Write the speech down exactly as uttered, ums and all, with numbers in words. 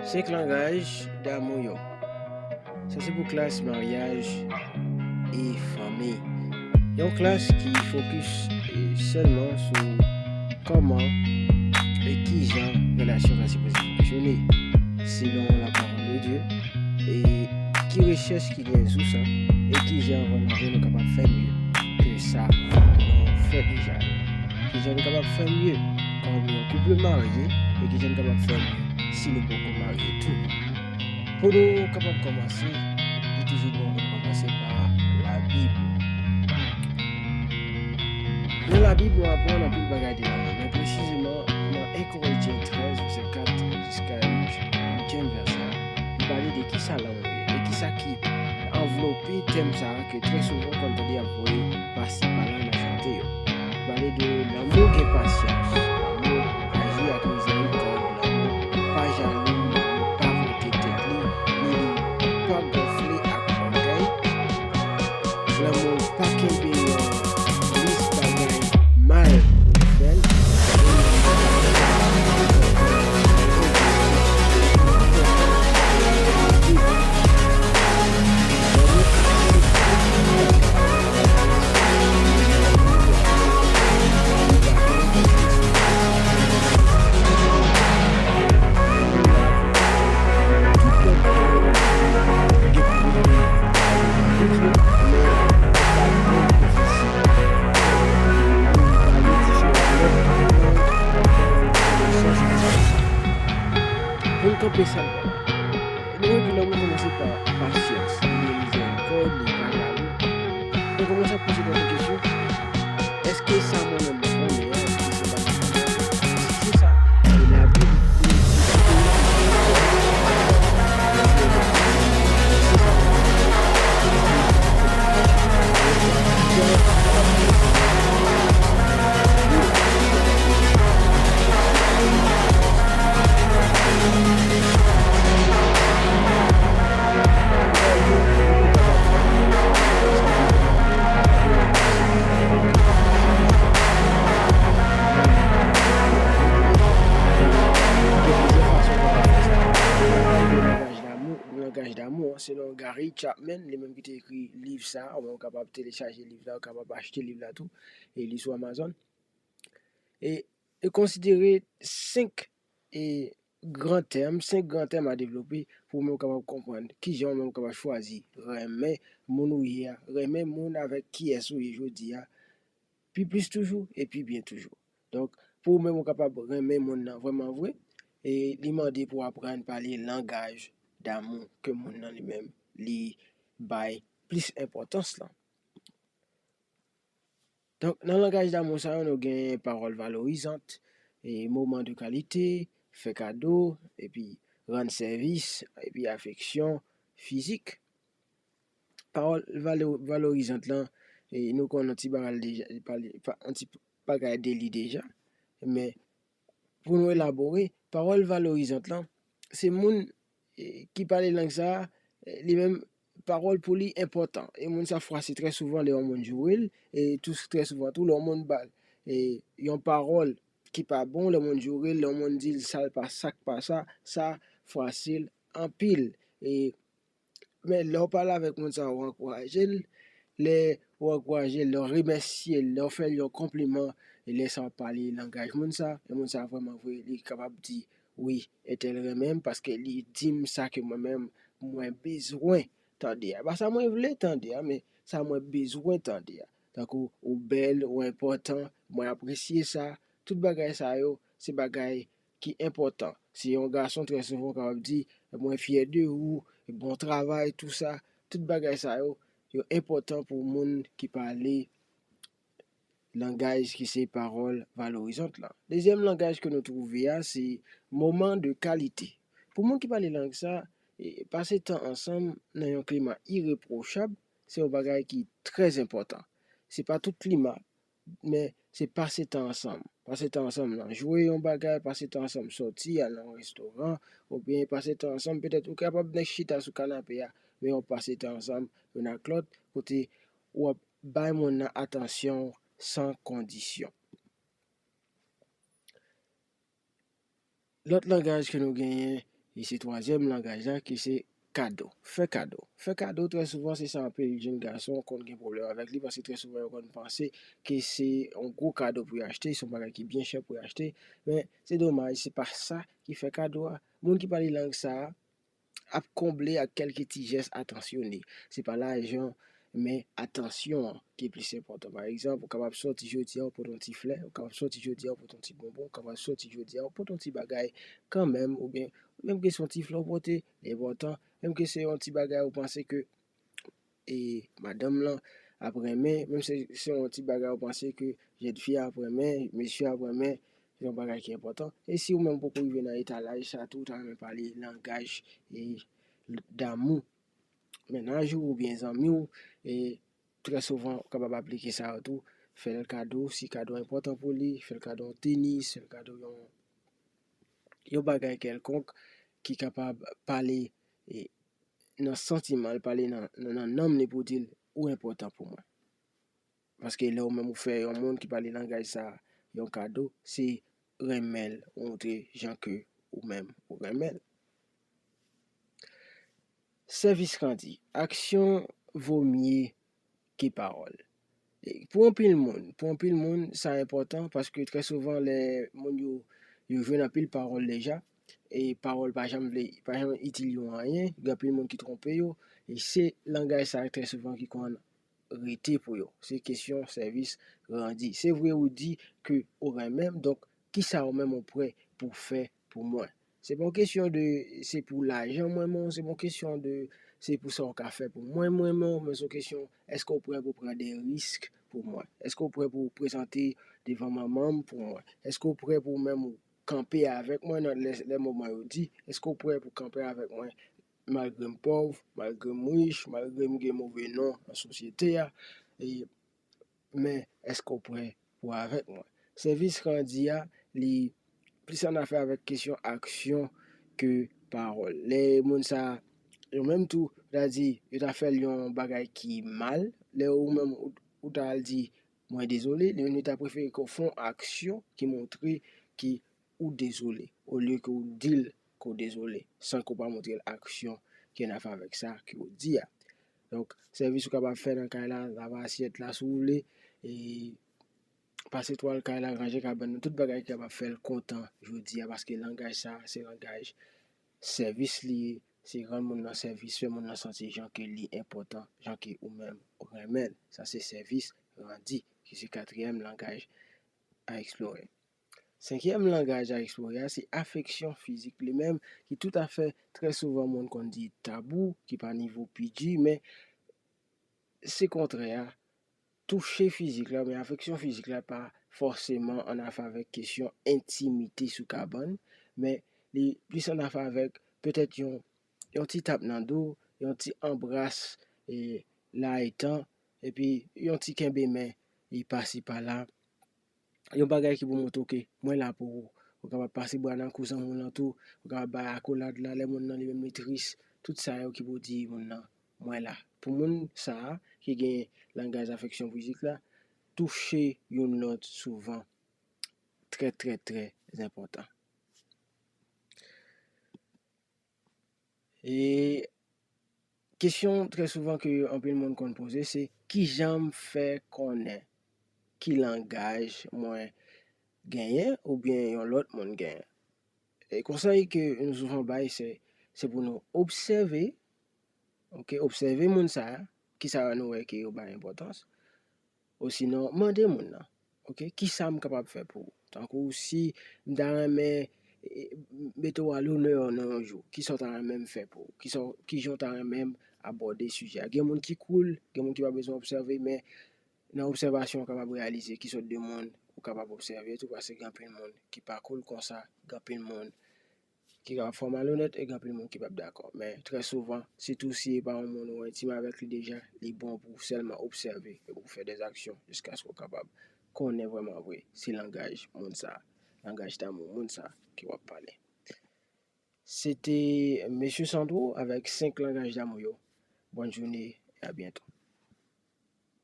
Senk langaj damou yo. Sa se pou klas maryaj e fanmi. Yon klas ki fokis, e, sèlman sou kòman e kijan relasyon sa sipoze fonksyone selon la parole de Dieu, e ki rechèch ki genyen sou sa, e kijan vrèman vre nou kapab fè mye ke sa nou fè deja yo. Kijan nou kapab fè mye kòm yon koup marye, e kijan nou kapab fè mye si nou poko marye tou. Pou nou kapab kòmanse, li toujou bon pou nou kòmanse pa Labib. Nan Labib, nou aprann anpil bagay de lanmou, men presizeman nan en Korentyen trèz, vèsè kat jiska uityèm vèsè a, li pale de kisa lanmou ye, e kisa ki anvlope tèm sa a ke trè souvan w konn tande y ap voye pasi pala nan chante yo. Pale de lanmou gen pasyans, lanmou aji ak mizerikòd, lanmou pa jalou, lanmou pa vante tèt li, ni li pa gonfle ak ògèy, lanmou pa kenbe yon lis bagay mal pou l fè l. Pou n kanpe sa, nou wè ke lanmou kòmanse pa pasyans, li gen mizerikòd, li pa jalou. Donk, kòmanse ap poze tèt ou kesyon, èske sa mwen menm m konnen an, èske se pa sa mwen menm? Se sa. E Labib di, se sa. Langaj damou, selon Gary Chapman, li menm ki te ekri liv sa, ou menm ou kapab telechaje liv la, ou kapab achte liv la tou, e li sou Amazon. E, e konsidere senk, e, gran tèm, senk gran tèm a devlope pou ou menm ou kapab konprann kijan ou menm ou kapab chwazi renmen moun ou ye a, renmen moun avèk kiyès ou ye jodi a, pi plis toujou e pi byen toujou. Donk, pou ou menm ou kapab renmen moun nan vrèman vre, e li mande pou w aprann pale langaj damou ke moun nan li menm li bay plis enpòtans lan. Donk, nan langaj damou sa yo, nou gen pawòl valorizant, e moman de kalite, fè kado, epi rann sèvis, epi afeksyon fizik. Pawòl valo-, valorizant lan, e nou konn yon ti bagay deja, pale, pa, yon ti bagay de li deja, men pou nou elabore, pawòl valorizant lan, se moun, e, ki pale lang sa a, e, li menm, pawòl pou li enpòtan. E moun sa fwase trè souvan lè yon moun joure l, e tou trè souvan tou lè yon moun ba l, e, yon pawòl ki pa bon, lè yon moun joure l, lè yon moun di l sa l pa, sa k pa sa, sa fwase l anpil. E Men lè w pale avèk moun sa a, w ankouraje l. Lè w ankouraje l, lè w remèsye l, lè w fè l yon konpliman, e lè sa w ap pale langaj moun sa a, e moun sa a vrèman vre, li kapab di, wi, entèl renmen m paske li di m sa ke mwen menm mwen bezwen tande a. Pa sa mwen vle tande a, men sa mwen bezwen tande a. Tankou ou bèl, ou enpòtan, mwen apresye sa. Tout bagay sa yo, se bagay ki enpòtan. Si yon gason trè souvan kapab di, mwen fyè de ou, bon travay, tou sa, tout bagay sa yo, yo enpòtan pou moun ki pale langaj ki se pawòl valorizant lan. Dezyèm langaj ke nou twouve a, se moman de kalite. Pou moun ki pale lang sa, e, pase tan ansanm nan yon klima irepwochab, se yon bagay ki trè enpòtan. Se pa tout klima, men se pase tan ansanm. Pase tan ansanm nan jwe yon bagay, pase tan ansanm sòti, al nan yon restoran, oubyen pase tan ansanm, petèt ou kapab nèk chita sou kanape a, men w ap pase tan ansanm youn ak lòt, kote w ap bay moun nan atansyon san kondisyon. Lòt langaj ke nou genyen, E se twazyèm langaj la ki se kado. Fè kado. Fè kado, trè souvan, se sa anpil jenn gason konn gen pwoblèm avèk li, paske trè souvan, yo konn panse ke se yon gwo kado pou yo achte, se yon bagay ki byen chè pou yo achte, men se domaj, se pa sa ki fè kado a. Moun ki pale lang sa a ap konble ak kèlke ti jès atansyone. Se pa lajan, men atansyon an ki plis enpòtan. Pa egzanp, ou kapab sòti jodi a, ou pote yon ti flè, ou kapab sòti jodi a, ou pote yon ti bonbon, ou kapab sòti jodi a, ou pote yon ti bagay kanmenm, oubyen menm ke se yon ti flè ou pote, li enpòtan, menm ke se yon ti bagay ou panse ke e madanm lan ap renmen, menm si se yon ti bagay ou panse ke jèn fi a ap renmen, mesye a ap renmen, se yon bagay ki enpòtan. E si ou menm poko rive nan etalaj sa tou, ou ta renmen pale langaj e damou mennaj ou oubyen zanmi w, e trè souvan ou kapab aplike sa yo tou. Fè l kado, si kado enpòtan pou li, fè l kado yon tenis, fè l kado yon, yon bagay kèlkonk ki kapab pale e, nan santiman l, pale nan, nan, nan nanm li pou di l, ou enpòtan pou mwen. Paske lè ou menm ou fè yon moun ki pale langaj sa a yon kado, se renmen l, ou montre jan ke ou menm ou renmen l. Sèvis randi. Aksyon vo mye ke pawòl. E pou anpil moun, pou anpil moun, sa enpòtan paske trè souvan lè moun yo, yo jwenn anpil pawòl deja, e pawòl pa janm vle, pa janm itil yo anyen, gen anpil moun ki twonpe yo, e se langaj sa trè souvan ki konn rete pou yo. Se kesyon sèvis randi. Se vre ou di ke ou renmen m, donk kisa ou menm ou prè pou fè pou mwen? Se pa yon kesyon de se pou lajan mwen renmen w, se pa yon kesyon de se pou sa w ka fè pou mwen mwen renmen w, men se yon kesyon, èske w prè pou pran de risk pou mwen? Èske w prè pou prezante devan manman m pou mwen? Èske w prè pou menm ou kanpe avèk mwen nan lè, lè moman yo di? Èske w prè pou kanpe avèk mwen malgre m pòv, malgre m rich, malgre m gen move non nan sosyete a? E men èske w prè pou avèk mwen? Sèvis randi a, li plis annafè avèk kesyon aksyon ke pawòl. Lè moun sa a, yo menm tou, yo ta di, yo ta fè l yon bagay ki mal, lè ou menm ou, ou ta al di, mwen dezole, li menm li ta prefere ke w fè yon aksyon ki montre ke ou dezole, olye ke w di l ke w dezole, san ke w pa montre l aksyon ki annafè avèk sa ke w di a. Donk, sèvis ou kapab fè nan kay la, lave asyèt la si w vle, e pase twal kay la, ranje kabann nan, tout bagay ki kapab fè l kontan jodi a, paske langaj sa, se langaj sèvis li ye, se rann moun nan sèvis, fè moun nan santi jan ke li enpòtan, jan ke ou menm ou renmen l. Sa se sèvis randi, ki se katriyèm langaj a eksplore. Senkyèm langaj a eksplore a, se afeksyon fizik li menm, ki toutafè trè souvan moun konn di tabou, ki pa nivo P G, men se kontrè a, touche fizik la, men afeksyon fizik la pa fòseman annafè avèk kesyon entimite sou kabann, men li plis annafè avèk petèt yon, yon ti tap nan do, yon ti anbras, e, la etan, epi yon ti kenbe men, e, pasi pala. Yon bagay ki pou montre w ke mwen la pou ou. Ou kapab pase bra nan kou zanmi w lan tou, ou kapab bay akolad la lè moun nan li menm li tris. Tout sa yo ki pou di moun nan, mwen la. Pou moun sa a ki gen langaj afeksyon fizik la, touche youn lòt souvan trè, trè, trè enpòtan. E kesyon trè souvan ke anpil moun konn poze, se kijan m fè konnen ki langaj mwen genyen oubyen yon lòt moun genyen? E konsèy ke nou souvan bay, se, se pou nou obsève, oke, obsève moun sa a, kisa nou wè ke yo bay enpòtans, osinon mande moun nan, oke, kisa m kapab fè pou ou? Tankou si m ta renmen, e, mete w a lonè nan yon jou, kisa w ta renmen m fè pou ou? Kisa w, kijan w ta renmen m abòde sijè a? Gen moun ki koul, gen moun ki pa bezwen obsève, men nan obsèvasyon ou kapab reyalize ki sòt de moun ou kapab obsève tou, paske gen anpil moun ki pa koul konsa, gen anpil moun ki kapab fè w malonèt e gen anpil moun ki p ap dakò. Men trè souvan, sitou si e pa yon moun ou entim avèk li deja, li bon pou w sèlman obsève epi w fè dèzaksyon jiskaske w kapab konnen vrèman vre se langaj moun sa, langaj damou moun sa ke w ap pale. Se te Mesye Sandro avèk senk langaj damou yo. Bòn jounen e a byento.